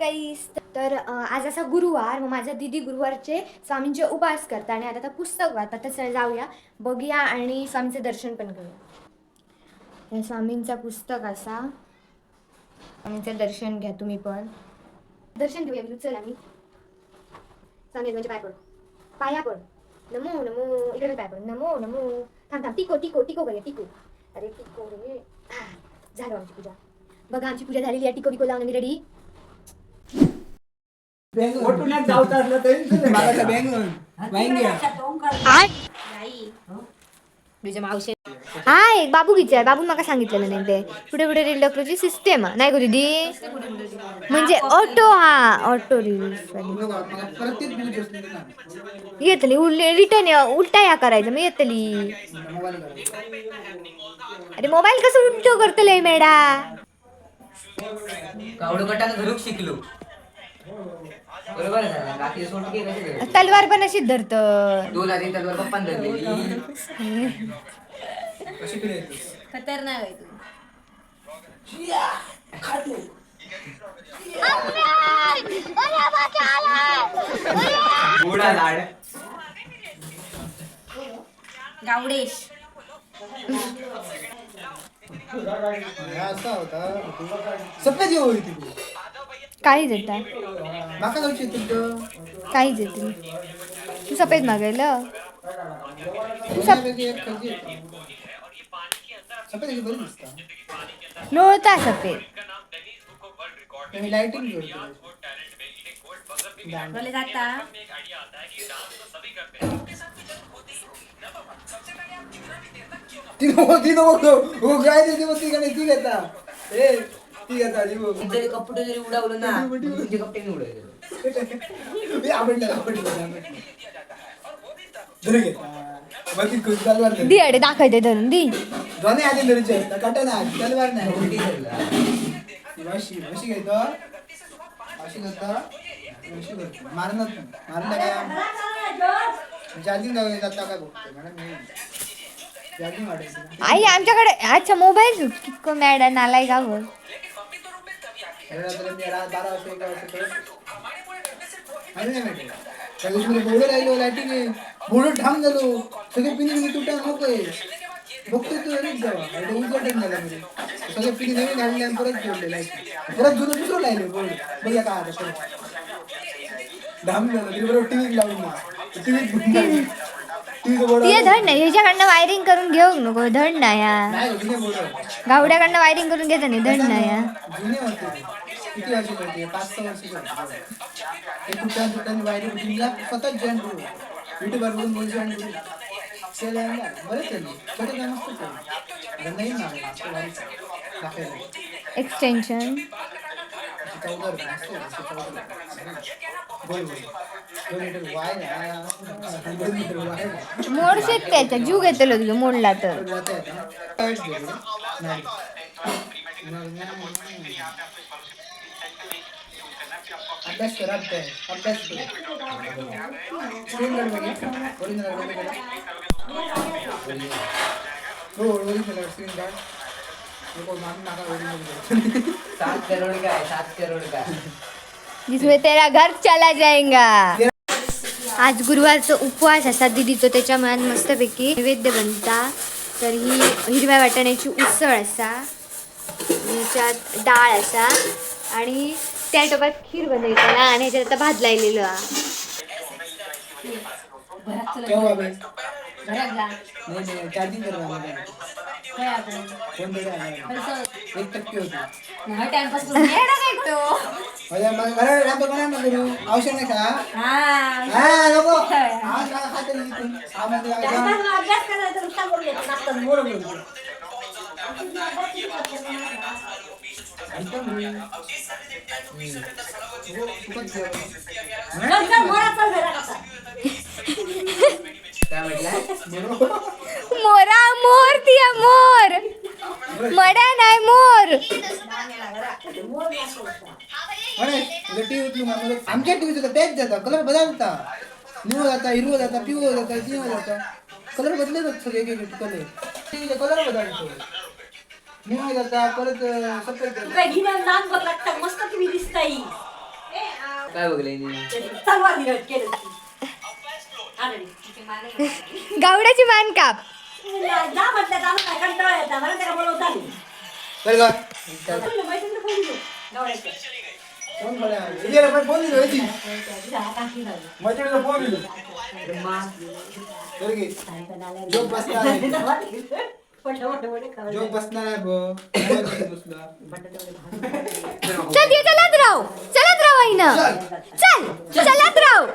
Guys. तर आज असा गुरुवार, मग माझ्या दिदी गुरुवारचे स्वामींचे उपवास करतात आणि आता त्या पुस्तक वाचतात. तर चल जाऊया, बघूया आणि स्वामींचे दर्शन पण करूया. या स्वामींचा पुस्तक असा, स्वामींचं दर्शन घ्या तुम्ही पण. दर्शन घेऊया बिलू, चल. आम्ही स्वामी म्हणजे पाय पड, पाया पड. नमो नमो. इकडे पाय पड. नमो नमो. थांब थांब, टिको टिको टिको करूया, टिको. अरे टिको रे. हा, झालं आमची पूजा. बघा, आमची पूजा झालेली आहे. टिको बिको लावून मी रेडी. ओटून जाऊचा असलं तरी मागाचा बँग वाहिनी. तुझ्या मावशे हा एक बाबू किती आहे, बाबू माका सांगितलेलं नाही. ते पुढे पुढे रील डॉक्टरची सिस्टेम नाही गो दीदी, म्हणजे ऑटो, हा ऑटो रील्स. परत तेच बिल बसले ना. येतली रिटर्न उलटा या करायचं, मग येतली. मोबाईल करायचा. अरे मोबाईल कसं उलटो करतले मेडा? कावडो कटानं धरूक शिकलो, बरोबर आहे ना? बाकी सोडके कसे धरले? तलवार पण अशीच धरत. दोन आधी तलवार पप्पान धरलेली. कशी तुला येतोस? खतरनाक आहे तू. गोडा लाड. गावडेश. हा, असा होता. सफेद येऊ होती ती. काहीच येतात. माका जाऊची तुमचं. काहीच येतील. तू सफेद मागायला. दोन्हीपैकी एक खजी येते. सफेद याची बरी दिसता. लोळता सफेद. मी लाइटिंग जोडतो. बोले जाता. ती नको, ती नको. हो काय देते मग ती का नाही, ती घेता ए, ती घेता ती बघ. जरी कपडे जरी उडावलं ना, तुमचे कपडे मी उडवले. ए, आवडलं आवडलं आवडलं. धरून घे. मग ती तलवार धरली. दी अडे दाखवते धरून दी. दोन्ही हाती धरूचे असतात, कटा नाही, तलवार नाही. उलटी धरला. अशी अशी घेतो, अशी करतो, अशी करतो. मारणार नाही, मारलं काय? चार्जिंग जाता काय बघतो मॅडम मी. चार्जिंग वाटायची. आई आमच्याकडे अच्छा मोबाईल कितको मॅड नालाय का बोल. रात्री मी 12 वाजता 1 वाजता परत आणि नाही भेटलं. त्या दिवशी मला बोर्ड राहिलो, लाईटिंग आहे, बोर्ड ठाम झालो, सगळे पिनी पिनी तुटा नको आहे. बघतो तू अरेच जावा अरे उद्घाटन झालं म्हणजे सगळे पिनी नवीन घालले आणि परत जोडले लाईट, परत जुनं दुसरं राहिले बोर्ड. बघूया काय आता परत ढाम झालं तरी बरोबर टीव्ही लावून ना टीव्ही टीव्हीचं बोर्ड. ते धड नाही, ह्याच्याकडनं वायरिंग करून घेऊ नको, धड ना या. नाही हो, जुने बोर्ड. गावड्याकडनं वायरिंग करून घेत नाही, धड ना या. जुने होते ते. किती वर्षाचे होते? 5-6 वर्षाचे होते ते. तुटल्या तुटल्याने वायरी तुमला स्वतःच जॉईन करू, युट्यूबवर बघून बोल जॉईन करू केलं आहे ना. बरं चालली, छोटे काय मस्त चालली. आता नाही ना दाखवायला. एक्सटेन्शन. 14 रुपये मस्त आहे, 114 रुपये. गोल गोल 2 मीटर वायर आहे, 2 मीटर वायर आहे. मोडशेत त्याचा जीव घेतलो तुझं मोडला तर. जाता येतं ना? काहीच नाही. नाही. अभ्यास कर, अभ्यास अभ्यास कर. स्क्रीन गार्ड बघ, ओरिजिनल बघ. हो, ओरिजिनल स्क्रीन गार्ड नको मामी, माका ओरिजिनल. 7 करोड काय, 7 करोड काय? जिसमें तेरा घर चला जाएगा. आज गुरुवारचं उपवास असा दिदीचो, त्याच्यामुळे आज मस्तपैकी नैवेद्य बनता. तर ही हिरव्या वाटाण्याची उसळ असा, ह्याच्यात डाळ असा आणि त्या टोपात खीर बनवताना आणि ह्याच्यात आता भात लायलेलो हा. घरात चला. केव्हा बे? घरात जा. नाही नाही, चार्जिंग कर मला. काय आपण फोन दे काय? 1% होती. नाही, टाइमपास करून येडा काय तो? माझ्या मला राम कोणा ना करू आवश्यक नाही का? हा. हा नको, हा का खाते नाही इथून. हा म्हणजे काय? अभ्यास करायचा नुसता करून घेतो, नाश्ता मोर बोलतो. ऐका मी. हो, खूपच जेवण. चल चल मोरा, चल घरात आता. काय म्हटलं? मोरा मोर तिया मोर मड्या नाही मोर. अरे तुझं टीव्ही उचलू का? मला आमच्या टीव्हीत होता तेच जाता, कलर बदलता, निळं जाता, हिरवं जाता, पिवळं जाता, निळं जाता, कलर बदलत सगळे एक एक कलर. टीव्हीचा कलर बदलतो, निळं जाता, परत सफेद जाता. काय घेऊन लहान बघ लागतात, मस्त टीव्ही दिसताई. काय बघलंय नी? चलवा दिलं केलं. आलं रे. गावड्याची मान काप. जा म्हटलं तर आम्हाला कंटाळा येता, म्हणून त्याला बोलवता आली. चल गा. तुला मैत्रिणीला फोन दिलो. नवऱ्याच्या. फोन करा. इथे पण फोन दिलो याची. मैत्रिणीचा फोन दिलो. चल गे. जोक बसणार आहे. जोक बसणार आहे बघ. बसला. चल ये, चलत राहू, चलत राहू आई ना. चल. चल, चलत राहू.